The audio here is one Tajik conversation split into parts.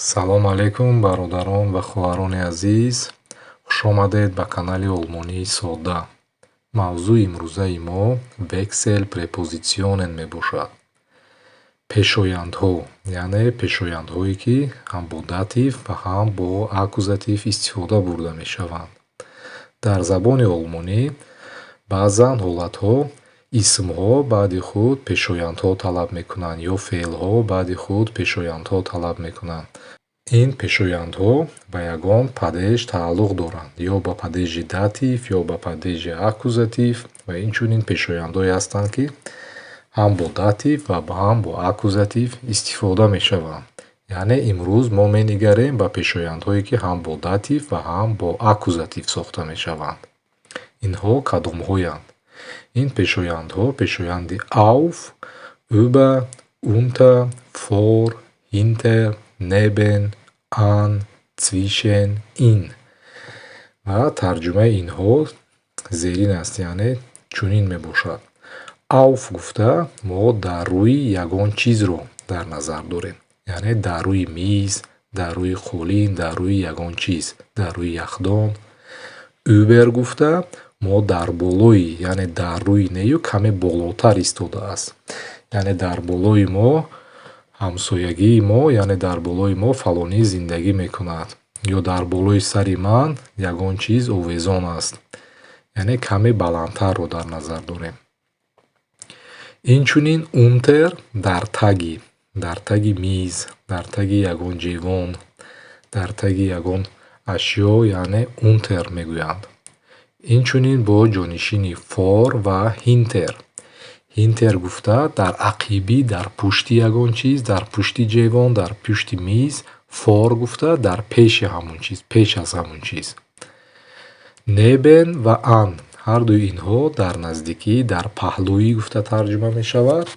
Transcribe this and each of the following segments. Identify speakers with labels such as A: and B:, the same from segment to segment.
A: Салом алейкум, бародарон ва хоҳарони азиз! Хушомадед ба канали Олмонии содда. Мавзӯи имрӯзаи мо Wechselpräpositionen мебошад. Пешояндҳо, яъне пешояндҳое, ки ҳам бо Dativ ва ҳам бо Akkusativ истифода бурда мешаванд. Дар забони олмонӣ баъзан ҳолатҳо исмҳо баъди худ пешояндҳо талаб мекунанд ё феълҳо баъди худ пешояндҳо талаб мекунанд. Ин пешояндҳо ба ягон падеж тааллуқ доранд: ё ба падежи Dativ, ё ба падежи Akkusativ, ва инчунин пешояндҳое ҳастанд, ки ҳам бо Dativ ва ҳам бо Akkusativ истифода мешаванд. Яъне имрӯз мо менигарем ба пешояндҳое, ки ҳам бо Dativ ва ҳам бо Akkusativ сохта мешаванд. Инҳо кадомҳоянд? Ин пешояндҳо пешоянди auf, über, unter, vor, hinter, neben, an, zwischen, in ва тарҷумаи инҳо зерин аст, яъне чунин мебошад. Auf гуфта мо дар рӯи ягон чизро дар назар дорем, яъне дар рӯи миз, дар рӯи қолин, дар рӯи ягон чиз, дар рӯи яхдон. Über гуфта мо дар болои, яъне дар рӯи нею каме болотар истодааст, яъне дар болои мо ҳамсоягии мо, яъне дар болои мо фалонӣ зиндагӣ мекунад ё дар болои сари ман ягон чиз овезон аст, яъне каме баландтарро дар назар дорем. Инчунин unter дар таги, дар таги миз, дар таги ягон ҷевон, дар таги ягон ашё, яъне unter мегӯянд. Инчунин бо ҷонишини vor ва hinter. Hinter гуфта дар ақибӣ, дар пушти ягон чиз, дар пушти ҷевон, дар пушти миз. Vor гуфта дар пеши ҳамон чиз, пеш аз ҳамон чиз. Neben ва an, ҳардуи инҳо дар наздикӣ, дар паҳлӯӣ гуфта тарҷума мешавад.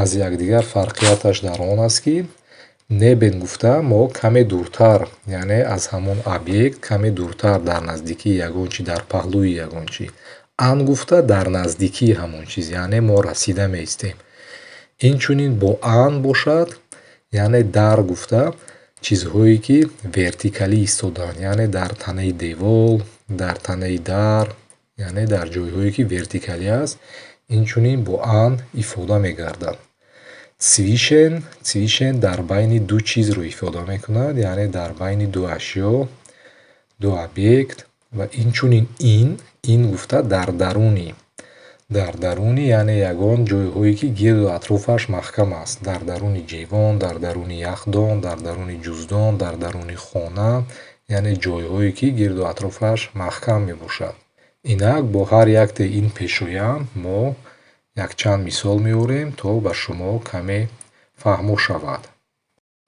A: Аз якдигар фарқияташ дар он аст, ки neben гуфта мо каме дуртар, яъне аз ҳамон объект каме дуртар, дар наздикии ягон чи, дар паҳлӯи ягон чи. An гуфта дар наздикии ҳамон чиз, яъне мо расида меистем. Инчунин бо an бошад, яъне дар гуфта чизҳое, ки вертикалӣ истодаанд, яъне дар танаи девол, дар танаи дар, яъне дар ҷойҳое, ки вертикалӣ аст, инчунин бо an ифода мегардад. Zwischen. Zwischen дар байни ду чизро ифода мекунад, яъне дар байни ду ашё, ду объект. Ва инчунин in. In гуфта дар даруни, дар даруни, яъне ягон ҷойҳое, ки гирду атрофаш маҳкам аст, дар даруни ҷевон, дар даруни яхдон, дар даруни ҷуздон, дар даруни хона, яъне ҷойҳое, ки гирду атрофаш маҳкам мебошад. Инак, бо ҳар яктаи ин пешоянд мо якчанд мисол меорем, то ба шумо каме фаҳмо шавад.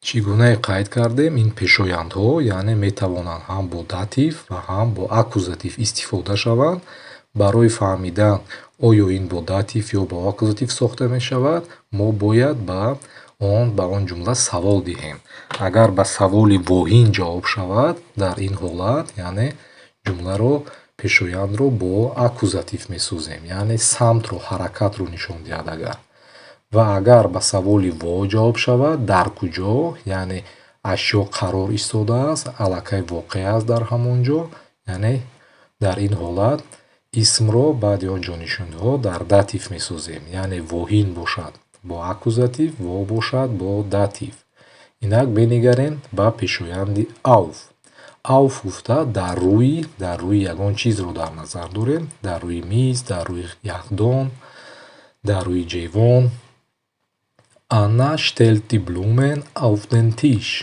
A: Чӣ гунае қайд кардем, ин пешояндҳо, яъне метавонанд ҳам бо Dativ ва ҳам бо Akkusativ истифода шаванд. Барои фаҳмидан, оё ин бо Dativ ё бо Akkusativ сохта мешавад, мо бояд ба он ҷумла савол диҳем. Агар ба саволи wohin ҷавоб шавад, дар ин ҳолат, яъне ҷумларо, пешояндро бо Akkusativ месозем, яъне самтро, ҳаракатро нишон диҳад агар. Ва агар ба саволи wo ҷавоб шавад, дар куҷо, яъне ашё қарор истодааст, аллакай воқеъ аст дар ҳамон ҷо, яъне дар ин ҳолат исмро баъди он ҷонишинҳо дар Dativ месозем, яъне wohin бошад бо Akkusativ, wo бошад бо Dativ. Инак, бенигарем ба пешоянди auf. Auf гуфта дар рӯи, дар рӯи ягон чизро дар назар дорем, дар рӯи миз, дар рӯи яхдон, дар рӯи ҷевон. Anna stellt die Blumen auf den Tisch.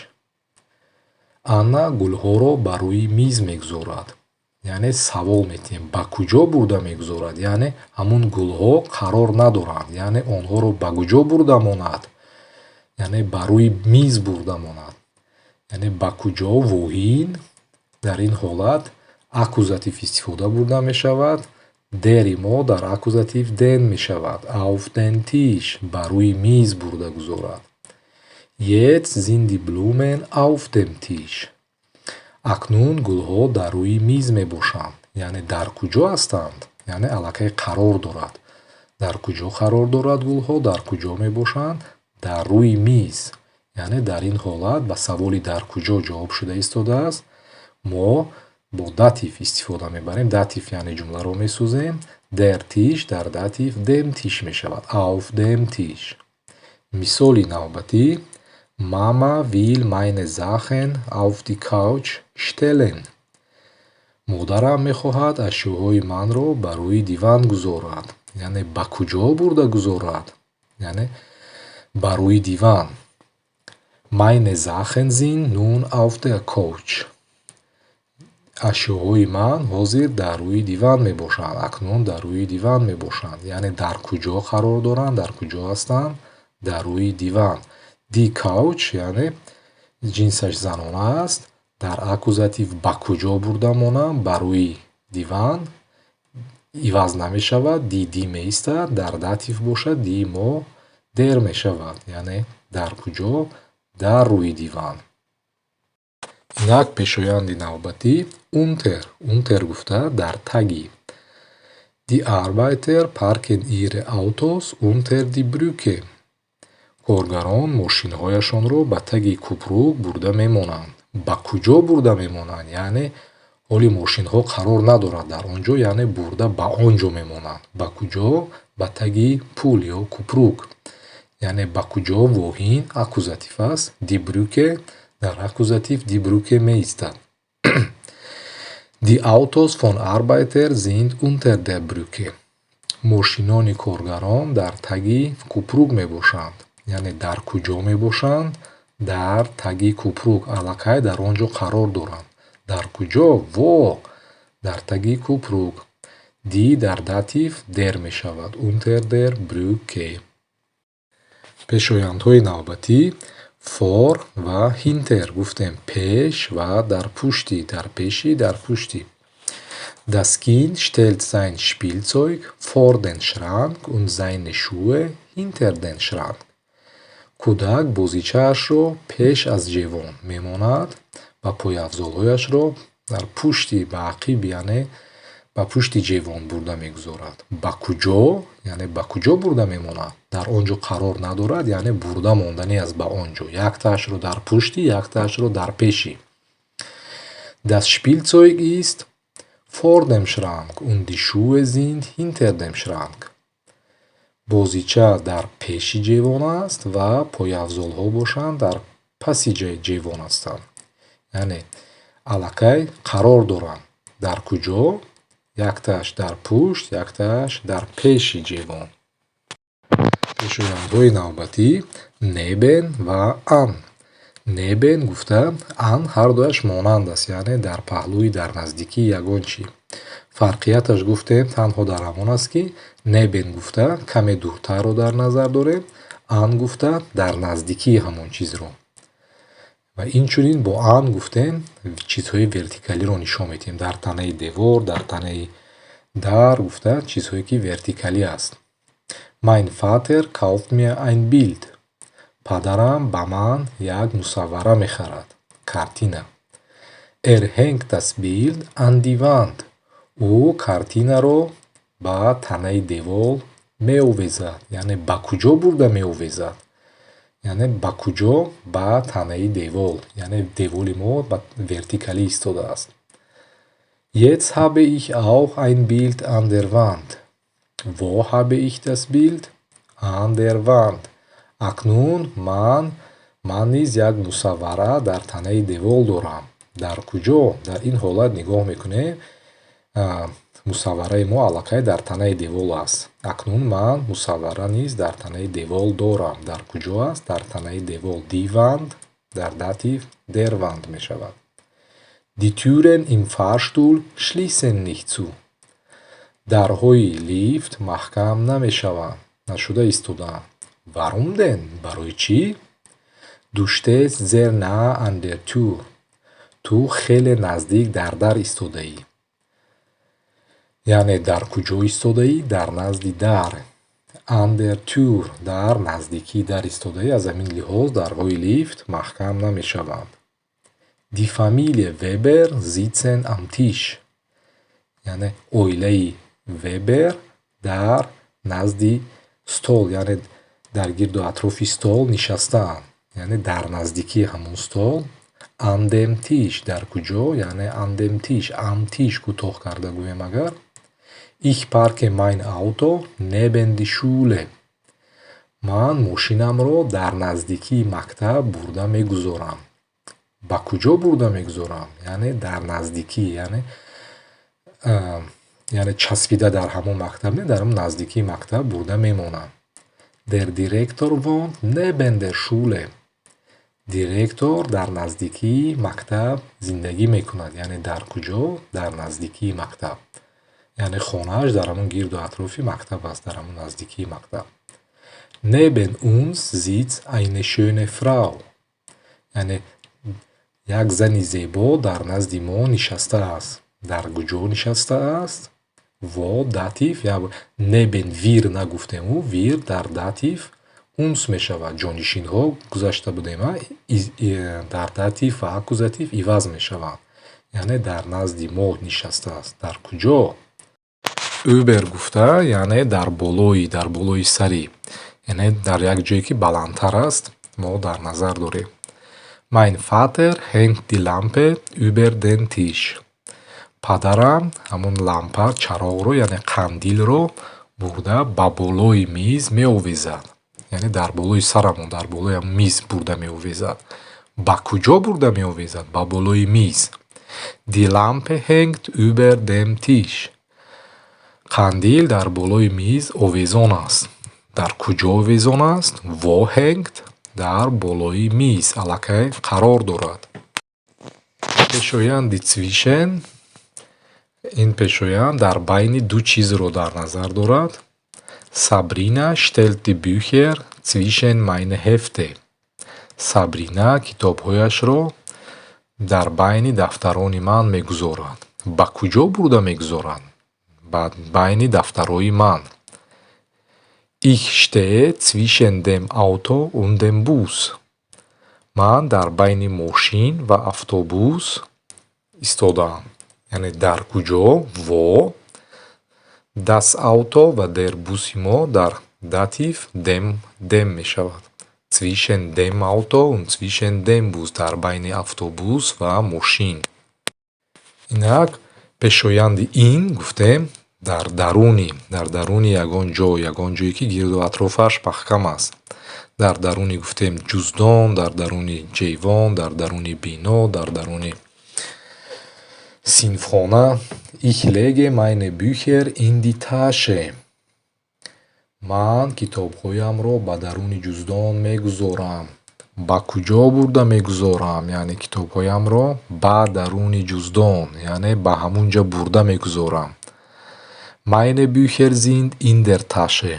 A: Анна гулҳоро ба рӯи миз мегузорад. Яъне савол метиҳем: ба куҷо бурда мегузорад? Яъне ҳамун гулҳо қарор надоранд, яъне онҳоро ба куҷо бурда монад? Яъне ба рӯи миз бурда монад. Яъне ба куҷо, wohin. Дар ин ҳолат Akkusativ истифода бурда мешавад. Der и мо дар Akkusativ den мешавад. Auf den Tisch, ба рӯи миз бурда гузорад. Jetzt sind die Blumen auf dem Tisch. Акнун гулҳо дар рӯи миз мебошанд. Яъне дар куҷо ҳастанд? Яъне аллакай қарор дорад. Дар куҷо қарор дорад гулҳо? Дар куҷо мебошанд? Дар рӯи миз. Яъне дар ин ҳолат ба саволи дар куҷо ҷавоб шуда истодааст, мо бо Dativ истифода мебарем. Dativ яъне ҷумларо месозем. Der Tisch дар Dativ dem Tisch мешавад. Auf dem Tisch. Мисоли навбатӣ: Mama will meine Sachen auf die Couch stellen. Модарам мехоҳад ашёҳои манро ба рӯи диван гузорад. Яъне ба куҷо бурда гузорад? Яъне ба рӯи диван. Meine Sachen sind nun auf der Couch. Ашёҳои ман ҳозир дар рӯи диван мебошанд. Акнун дар рӯи диван мебошанд. Яъне дар куҷо қарор доранд, дар куҷо ҳастанд? Дар рӯи диван. Die Couch, яъне ҷинсаш занона аст. Дар Akkusativ ба куҷо бурда монам? Ба рӯи диван. Иваз намешавад, die die меистад. Дар Dativ бошад, die мо der мешавад. Яъне дар куҷо? Дар рӯи диван. Инак пешоянди навбатӣ unter. Unter гуфта дар таги. Die Arbeiter parken ihre Autos unter die Brücke. Коргарон мошинҳояшонро ба таги купрук бурда мемонанд. Ба куҷо бурда мемонанд? Яъне ҳоли мошинҳо қарор надорад дар он ҷо, яъне бурда ба он ҷо мемонанд. Ба куҷо? Ба таги пул ё купрук. Яъне ба куҷо? Wohin Akkusativ аст. Die Brücke дар Akkusativ die Brücke меистад. Die Autos von Arbeiter sind unter der Brücke. Мошинони коргарон дар таги купрук мебошанд. Яъне дар куҷо мебошанд? Дар таги купрук. Аллакай дар он ҷо қарор доранд. Дар куҷо? Wo? Дар таги купрук. Die дар Dativ der мешавад. Unter der Brücke. Пешояндҳои навбатӣ vor ва hinter гуфтем, пеш ва дар пушти, дар пеши, дар пушти. Das Kind stellt sein Spielzeug vor den Schrank und seine Schuhe hinter den Schrank. Кӯдак бозичаашро пеш аз ҷевон мемонад ва пойафзолҳояшро дар пушти, ба ақиб, яъне ба пушти ҷевон бурда мегузорад. Ба куҷо? Яъне ба куҷо бурда мемонад? Дар он ҷо қарор надорад, яъне бурда монданӣ аст ба он ҷо. Яктаашро дар пушти, яктаашро дар пеши. Das Spielzeug ist vor dem Schrank und die Schuhe sind hinter dem Schrank. Бозича дар пеши ҷевон аст ва пойафзолҳо бошанд, дар паси ҷевон ҳастанд. Яъне аллакай қарор доранд. Дар куҷо? Яктааш дар пушт, яктааш дар пеши ҷевон. Пешояндҳои навбатӣ neben ва an. Neben гуфта, an ҳардуяш монанд аст, яъне дар паҳлӯи, дар наздикии ягон чӣ. Фарқияташ гуфтем танҳо дар ҳамон аст, ки neben гуфта каме дуртарро дар назар дорем, an гуфта дар наздикии ҳамон чизро. Ва инчунин бо an гуфтем чизҳои вертикалиро нишон медиҳем. Дар танаи девор, дар танаи дар гуфта чизҳое ки вертикалӣ аст. Mein Vater kauft mir ein Bild. Падарам ба ман як мусаввара мехарад. Картина. Er hängt das Bild an die Wand. Ӯ картинаро ба танаи девол меовезад. Яъне ба куҷо бурда меовезад? Яъне ба куҷо? Ба танаи девол. Яъне деволи мо ба вертикалӣ истодааст. Jetzt habe ich auch ein Bild an der Wand. Wo habe ich das Bild? An der Wand. Акнун ман низ як мусаввара дар танаи девол дорам. Дар куҷо? Дар ин ҳолат нигоҳ мекунем, мусаввараи мо аллакай дар танаи девол аст. Акнун ман мусаввара низ дар танаи девол дорам. Дар куҷо аст? Дар танаи девол. Die Wand дар Dativ der Wand мешавад. Die Türen im Fahrstuhl schließen nicht zu. Дарҳои лифт маҳкам намешаванд, нашуда истодаанд. Warum denn? Барои чӣ? Du stehst sehr nah an der Tür. Ту хеле наздик дар дар истодаӣ. Яъне дар куҷо истодаӣ? Дар назди дар. An der Tür, дар наздикии дар истодаӣ, аз ҳамин лиҳоз дарҳои лифт маҳкам намешаванд. Die Familie Weber sitzen am Tisch. Яъне оилаи Вебер дар назди стол, яъне дар гирду атрофи стол нишастаанд. Яъне дар наздикии ҳамон стол. An dem Tisch дар куҷо? Яъне an dem Tisch, am Tisch кӯтоҳ карда гӯем агар. Ich parke mein Auto neben die Schule. Ман мошинамро дар наздикии мактаб бурда мегузорам. Ба куҷо бурда мегузорам? Яъне дар наздикӣ, яъне часпида дар ҳамон мактаб не, дар ҳамон наздикии мактаб бурда мемонам. Der Direktor wohnt neben der Schule. Директор дар наздикии мактаб зиндагӣ мекунад. Яъне дар куҷо? Дар наздикии мактаб. Яъне хонааш дар ҳамон гирду атрофи мактаб аст, дар ҳамон наздикии мактаб. Neben uns sitzt eine schöne Frau. Яъне як зани зебо дар назди мо нишастааст. Дар куҷо нишастааст? Wo, Dativ, neben wir нагуфтему, wir дар Dativ uns мешавад. Ҷонишинҳо гузашта будем, дар Dativ ва Akkusativ иваз мешаванд. Яъне дар назди мо нишастааст. Дар куҷо? Über гуфта, яъне дар болои, дар болои сари, яъне дар як ҷое, ки баландтар аст, мо дар назар дорем. Mein Vater hängt die Lampe über den Tisch. Падарам ҳамон лампа, чароғро, яъне қандилро бурда ба болои миз меовезад. Яъне дар болои сарамон, дар болои миз бурда меовезад. Ба куҷо бурда меовезад? Ба болои миз. Die Lampe hängt über dem Tisch. Қандил дар болои миз овезон аст. Дар куҷо овезон аст? Wo hängt? Дар болои миз аллакай қарор дорад. Пешоянди zwischen. Ин пешоянд дар байни ду чизро дар назар дорад. Sabrina stellt die Bücher zwischen meine Hefte. Сабрина китобҳояшро дар байни дафтарони ман мегузорад. Ба куҷо бурда мегузорад? Ба байни дафтарҳои ман. Ich stehe zwischen dem Auto und dem Bus. Ман дар байни мошин ва автобус истодаам. Яъне дар куҷо? Wo. Das Auto ва der Bus и мо дар Dativ dem, dem мешавад. Zwischen dem Auto und zwischen dem Bus, дар байни автобус ва мошин. Инак, пешоянди in гуфтем дар даруни, дар даруни ягон ҷой, ягон ҷое, ки гирду атрофаш маҳкам аст. Дар даруни, гуфтем, ҷуздон, дар даруни ҷевон, дар даруни бино, дар даруни синфхона. Ich lege meine Bücher in die Tasche. Ман китобҳоямро ба даруни ҷуздон мегузорам. Ба куҷо бурда мегузорам? Яъне китобҳоямро ба даруни ҷуздон, яъне ба ҳамун ҷо бурда мегузорам. Meine Bücher sind in der Tasche.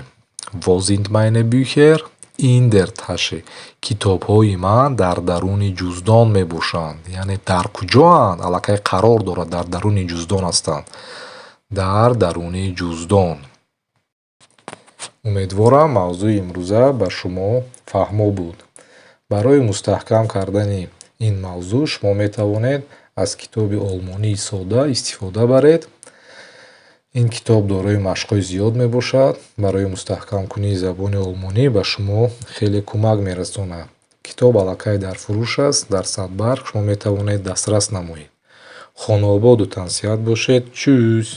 A: Wo sind meine Bücher? In der Tasche. Китобҳои ман дар даруни ҷуздон мебошанд. Яъне дар куҷоанд? Аллакай қарор дорад, дар даруни ҷуздон ҳастанд. Дар даруни ҷуздон. Умедворам, мавзӯи имрӯза ба шумо фаҳмо буд. Барои мустаҳкам кардани ин мавзӯъ шумо метавонед аз китоби олмонии сода истифода баред. Ин китоб дорои машқҳои зиёд мебошад. Барои мустаҳкамкунии забони олмонӣ ба шумо хеле кӯмак мерасонад. Китоб аллакай дар фурӯш аст дар Садбарг, шумо метавонед дастрас намоед. Хонаободу тансиҳат бошед. Tschüss.